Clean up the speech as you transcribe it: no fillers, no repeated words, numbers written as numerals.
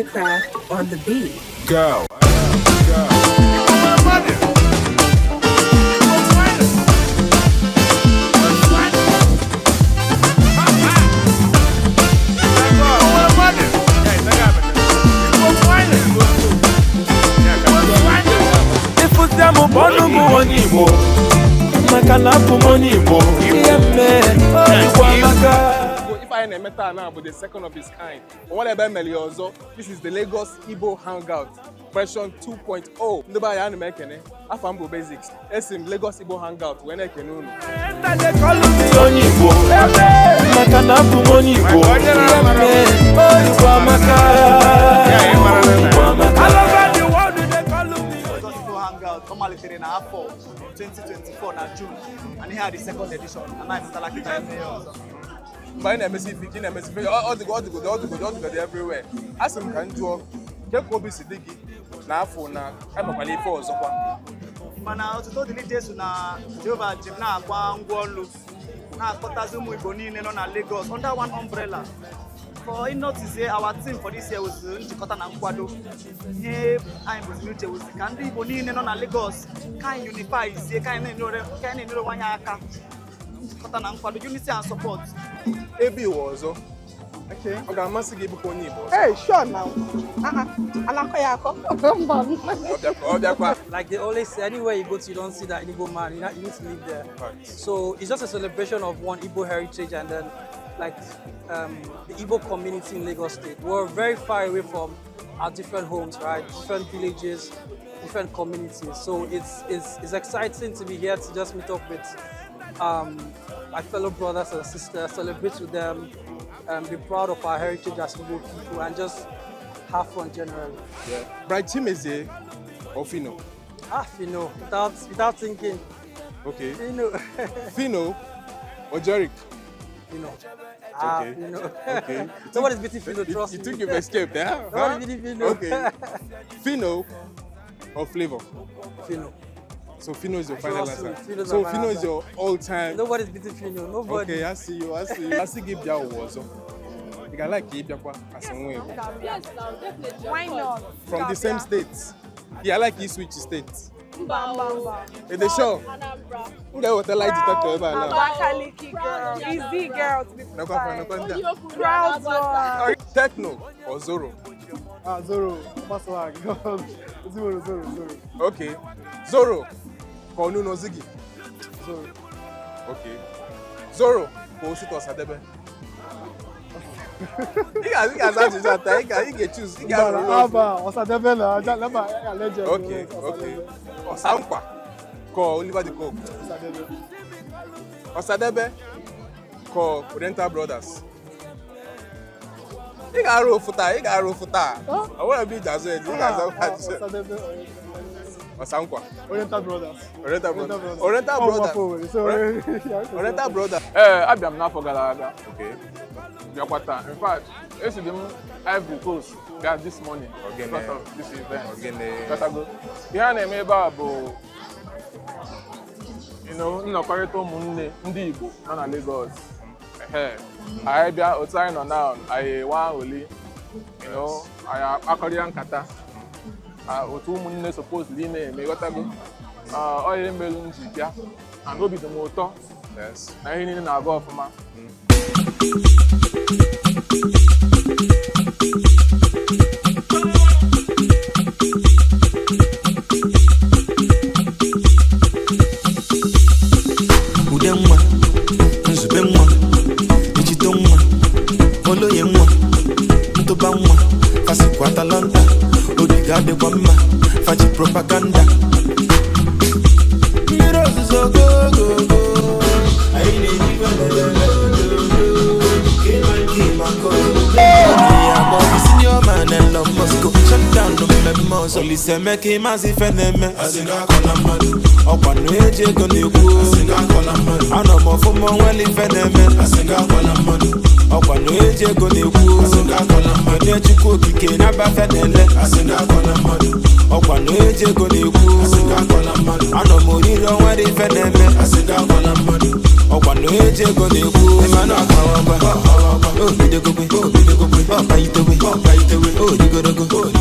Masterkraft on the beat. Go. Ịfụta m bụ ọnụ m onye Igbo, maka na abụ m onye Igbo. Ihe mere Igbo amaka. Ife anyị na-eme taa na bụ the second of its kind. O nwere ebe emere ya ọzọ. This is the Lagos Igbo Hangout version 2.0. Ndị be anyị, ana m ekene. Afa m bụ Basics. Esi m Lagos Igbo Hangout wee na-ekene unu. Onye Igbo, maka na abụ m onye Igbo. Ihe mere Igbo amaka. Igbo amaka. All over the world they call me. Lagos Igbo Hangout ọ malitere na afọ 2024 na June, and ihe a the second edition, anaghị pụtala kịta eme ya ọzọ. Mgbe anyị na-emesi ife ike, na-emesi ife, ọ dịgo ọ dịgodo ọ dịgodo ọ dịgodo everywhere. A sị m ka m jụọ ke ka obi si dị gị na afọ na emekwala ife ọzọkwa. Mana ọtụtụ dịrị Jesu na Jehova ji m na-akwa ngwa ọlụ na-akpọtazi ụmụ Igbo niile nọ na Lagos under one umbrella. For ịnotice, our team for this year was njikọta na nkwado. Ihe anyị bụzi n'uche wụzi ka ndị Igbo niile nọ na Lagos ka anyị unify zie, ka anyị na-enyere onwe anyị aka, njikọta na nkwado, unity and support. Ebe iwe ọzọ, Okay. ọ ga-amasị gị ịbụkwa onye Igbo ọzọ? Hey, sure now. Uh-uh. Alakọ ya akọ. Mba. Ọ bịakwa, ọ bịakwa. Like they always say, anywhere you go to, you don't see that Igbo man. You need to live there. Right. So it's just a celebration of one Igbo heritage and then like the Igbo community in Lagos State. We're very far away from our different homes, right? Different villages, different communities. So it's exciting to be here to just meet up with my fellow brothers and sisters, celebrate with them, and be proud of our heritage as Igbo people, and just have fun generally. Yeah. Bright Chimezie or Fino? Ah, without thinking, Okay. you know. Fino or Jerick? Fino. Ah, Okay. Fino. Okay. Nobody's beating Fino, You, trust you me. think you've escaped, eh? Nobody's beating Fino. Okay. Fino or Flavor? Fino. So Fino is your final Trust me, answer. Fino is So my Fino final is your all-time. Nobody's beating Fino. Nobody. Okay, I see you. I see you. I see gị bịa ụwa ọzọ. Ị ga-like ka ị bịakwa as nwa Igbo. Yes, now definitely. Why not? From the same state. Yeah, I like you switch states. Mba, Mba, mba. Ị dị sure? Anambra. M ga-eweta light detector ebe a now. Abakaliki girl. Easy girl to be Nakwa fa, nakwa precise. ndị a. Proud one. Tekno or Zoro? Ah, Zoro, Maswag. Zoro, Zoro, Zoro. Okay. Zoro ka ọ Nuno Ziggy? Zoro. Okay. Zoro ka Osita Osadebe? Ị ga-aza ajụjụ a taa, ị ga-choose, ị ga-arụrụ ofu. Abba, Osadebe na, Laba, ya legend. Okay. Ọsankwa ka Oliver De Coque? Osadebe. Osadebe ka Oriental Brothers? Ị ga-arụ ofu taa, ị ga-arụ ofu taa. Ọ nwere ebe iji azụ eji, ị ga-aza ajụjụ. Osadebe, Ọsankwa. Oriental Brothers. Oriental Brothers. Oriental Oh, Brothers. Wafo, so, Oriental Brothers. Ee, abịa m n'afọ gara aga, Okay. bịakwa taa. In fact, esiri m Ivory Coast gaa this morning Ogene. because of this event. Ogene. Gatago. Ihe a na-eme ebe a bụ nnọkọrịta ụmụnne ndị Igbo nọ na Lagos. Ehe. Anyị bịa otu anyị nọ now, anyị enwe aṅụrị, anyị akpakọrịa nkata. Ah, otu ụmụnne supposedly na-eme, ghọtago. Ah, ọ ihe mere m ji bịa and obi dị m ụtọ na ihe niile na-aga ọfụma. Ude nwa, nzube nwa, ejito nwa, oloye nwa, ntụba nwa, fasikwa Atalanta, obi ga-adịkwa mma, fachi propaganda. Mmiri ozuzo gogogo, anyị na-ejikwa lelele Senior man Elon Musk, shut down mmemme ọzọ. Olise Emeka ịmazị ife na-eme. Ọkwa na eji ego na-ekwu. Anọ m ọfụma, onwere ife na-eme. Ọkwa na eji ego na-ekwu. Onye Chukwu okike n'abafe na-ele. Ọkwa na eji ego na-ekwu. Anọ m oriri, onwere ife na-eme. Ọkwa na eji ego na-ekwu. Ịma na ọkwa ọgba, obidogogwe, obidogogwe, ọkpa itowe. Ọba itewe, o rigorogo.